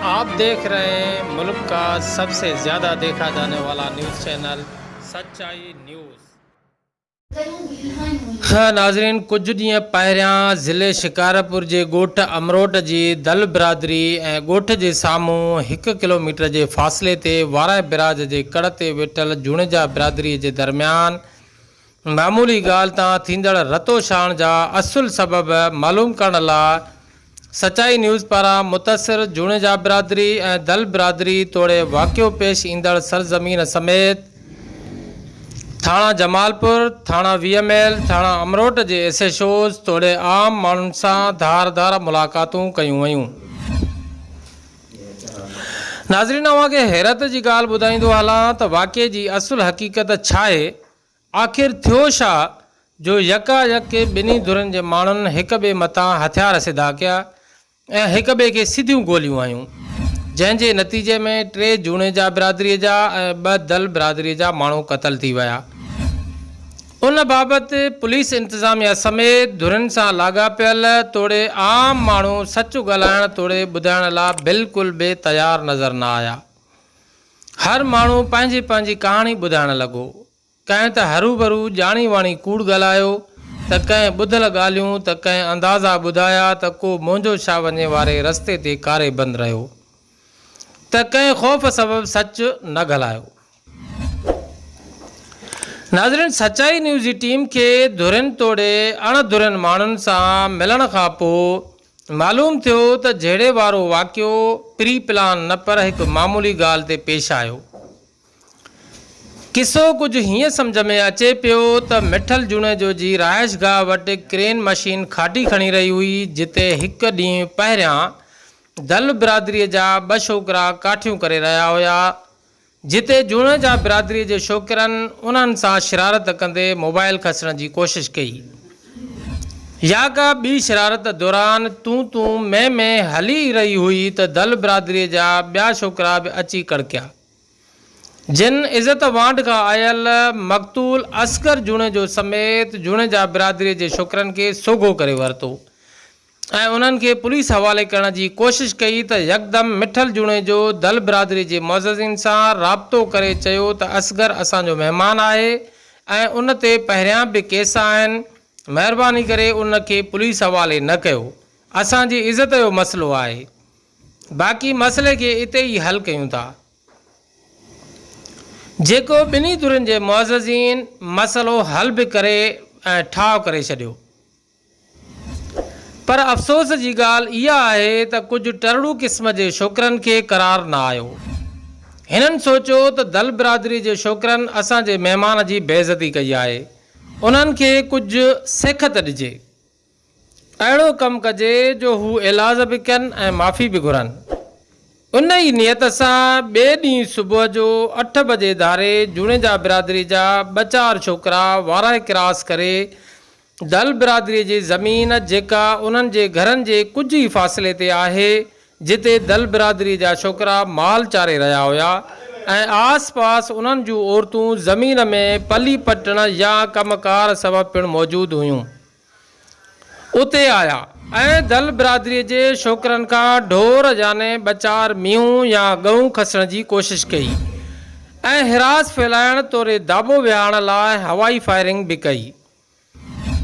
آپ ديک رهي هين ملڪ ڪا سب سي زياده ديکا جاني والا نيوز چينل سچائي نيوز. ناظرين ڪجهه ڏينهن پهريان ضلعي شڪارپور جي ڳوٺ امروٽ جي دل برادري ۽ ڳوٺ جي سامهون هڪ ڪلوميٽر جي فاصلي تي وارهه براج جي ڪڙ تي ويٺل جوڻيجا برادري جي درميان معمولي ڳالهه تان ٿيندڙ رتوڇاڻ جا اصل سبب معلوم ڪرڻ لاء سچائي نيوز پاران متاثر جوڻيجا برادري ۽ دل برادري توڙي واقعو پيش ايندڙ سرزمين سميت ٿاڻا جمالپور، ٿاڻا 20 ميل، ٿاڻا امروٽ جي ايس ايڇ اوز توڙي عام ماڻهن سان ڌار ڌار ملاقاتون ڪيون ويون. ناظرين اوهان کي حيرت جي ڳالهه ٻڌائيندو هلان ته واقعي جي اصل حقيقت ڇاهي؟ آخر ٿيو ڇا جو يڪا يڪ ٻنهي ڌرين جي ماڻهن هڪ ٻئي مٿان هٿيار سڌا ڪيا ۽ هڪ ٻئي کي سڌيون گوليون هنيون، جنهن جي نتيجي ۾ ٽي جوڻيجا برادريء جا ۽ ٻه دل برادريء جا ماڻهو قتل ٿي ويا. ان بابت پوليس انتظاميا سميت ڌرين سان لاڳاپيل توڙي عام ماڻهو سچ ڳالهائڻ توڙي ٻڌائڻ لا بلڪل به تيار نظر نه آيا. هر ماڻهو پنهنجي پنهنجي ڪهاڻي ٻڌائڻ لڳو. ڪنهن ته هروڀرو ڄاڻي واڻي ڪوڙ ڳالهايو ته ڪنهن ٻڌل ڳالهيون ته ڪنهن اندازا ٻڌايا ته ڪو منهنجو ڇا وڃي واري رستي تي ڪاري بند رهيو ته ڪنهن خوف سبب سچ نه ڳالهايو. ناظرين سچائي نيوز جي ٽيم کي ڌرين توڙي اڻ ڌرين ماڻهن سان ملڻ کان پوء معلوم ٿيو ته جهيڙي وارو واقعو پري پلان نه پر هڪ معمولي ڳالهه تي پيش آيو. قصو ڪجهه هيئن سمجهه ۾ اچي پيو ته مٺل جوڻيجو جي رهائشگاهه وٽ ڪرين مشين کاٽي کڻي رهي هئي جتي هڪ ڏينهن پهريان دل برادريء جا ٻه ڇوڪرا ڪاٺيون ڪري رهيا هيا جتي جوڻيجا برادري جي ڇوڪرن انهن سان شرارت ڪندي موبائل کسڻ جي ڪوشش ڪئي يا ڪا ٻي شرارت دوران تون تون مين مين هلي ئي رهي هئي ته دل برادري جا ٻيا ڇوڪرا به اچي ڪڙڪيا جن عزت وانڍ کان آيل مقتول اصغر جوڻيجو سميت جوڻيجا برادري جي ڇوڪرن کي سوگهو ڪري ورتو ۽ انهن کي پوليس حوالي ڪرڻ جي ڪوشش ڪئي ته يڪدم مٺل جوڻيجو دل برادري جي معززين سان رابطو ڪري چيو ته اصغر اسان جو مهمان آهي ۽ ان تي پهريان به ڪيس آهن مهرباني ڪري ان کي پوليس حوالي نه ڪيو اسان جي عزت جو مسئلو آهي باقي مسئلي کي اتي ئي حل ڪيون ٿا. جيڪو ٻنهي ڌرين جي معززين مسئلو حل به ڪري ۽ ٺاهه ڪري ڇڏيو. پر افسوس جي ڳالهه اها آهي ته ڪجهه ٽرڙو قسم جي ڇوڪرن کي قرار نه آيو. هنن سوچيو ته دل برادري جي ڇوڪرن اسان جي مهمان جي بيعزتي ڪئي آهي، انهن کي ڪجهه سيکت ڏجي. اهڙو ڪم ڪجي جو هو ايلاز به ڪن ۽ معافي به گهرن. ان ئي نيت سان ٻئي ڏينهن صبح جو اٺ بجي ڌاري جوڻيجا برادري جا ٻه چار ڇوڪرا وارهه ڪراس ڪري دل برادريء جي زمين جيڪا انهن جي گهرن جي ڪجهه ئي فاصلي تي آهي، جتي دل برادريء جا ڇوڪرا مال چاري رهيا هيا ۽ آس پاس انهن جون عورتون زمين ۾ پلي پٽڻ يا ڪم ڪار سبب پڻ موجود هيون. اتي آيا ۽ دل برادريء جي ڇوڪرن کان ڍور يعني ٻه چار مينهون يا ڳئون کسڻ جي ڪوشش ڪئي ۽ هراس ڦهلائڻ توڙي داٻو ويهارڻ لاء هوائي فائرنگ به ڪئي.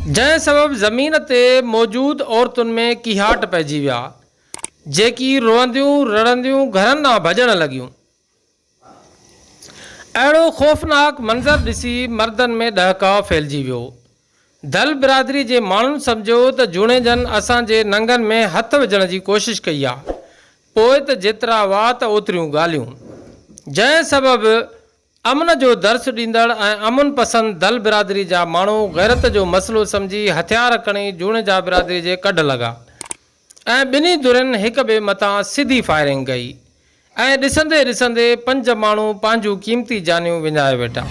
جنهن سبب زمين تي موجود عورتن ۾ ڪيهاٽ پئجي ويا، جيڪي روئنديون رڙنديون گهرن ڏانهن ڀڄڻ لڳيون. اهڙو خوفناڪ منظر ڏسي مردن ۾ ڏهڪاء ڦهلجي ويو. دل برادري جي ماڻهن سمجهيو ته جوڻيجن اسان جي ننگن ۾ هٿ وجهڻ جي ڪوشش ڪئي آ، پوء ته جيترا وات اوتريون ڳالهيون. جنهن سبب امن جو درس ڏيندڙ ۽ امن پسند دل برادري جا ماڻهو غيرت جو مسئلو سمجهي هٿيار کڻي جوڻيجا برادري جي ڪڍ لڳا ۽ ٻنهي ڌرين هڪ ٻئي مٿان سڌي فائرنگ ڪئي ۽ ڏسندي ڏسندي پنج ماڻهو پنهنجون قيمتي جانيون وڃائي ويٺا.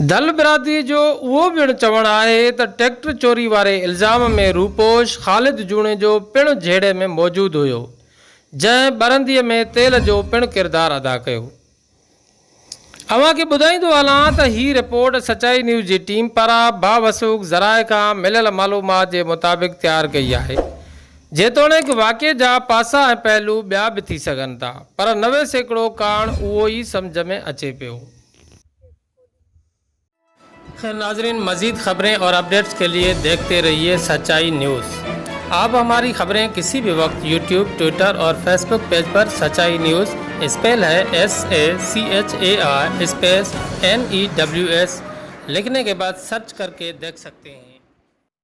دل برادري جو اهو پڻ چوڻ آهي ته ٽريڪٽر چوري واري الزام ۾ روپوش خالد جوڻيجو پڻ جهيڙي ۾ موجود هيو جنهن ٻرنديء ۾ تيل جو پڻ ڪردار ادا ڪيو. اوهان کي ٻڌائيندو هلان ته هي رپورٽ سچائي نيوز جي ٽيم پاران باوثوق ذرائع کان مليل معلومات جي مطابق تيار ڪئي آهي. جيتوڻيڪ واقعي جا پاسا ۽ پهلو ٻيا به ٿي سگهن ٿا، پر 90% ڪاڻ اهو ئي سمجهه ۾ اچي پيو. خير ناظرين مزيد خبرين اور اپڊيٽس کے لئي ديکتي رهيي سچائي نيوز آپ هماري خبرين ڪسي به وقت يوٽيوب ٽوئٽر اور فيسبوڪ پيج پر سچائي news spell he S A C H A I space N E W S لکني ڪي بعد سرچ ڪر ڪي ديک سڪتي هين.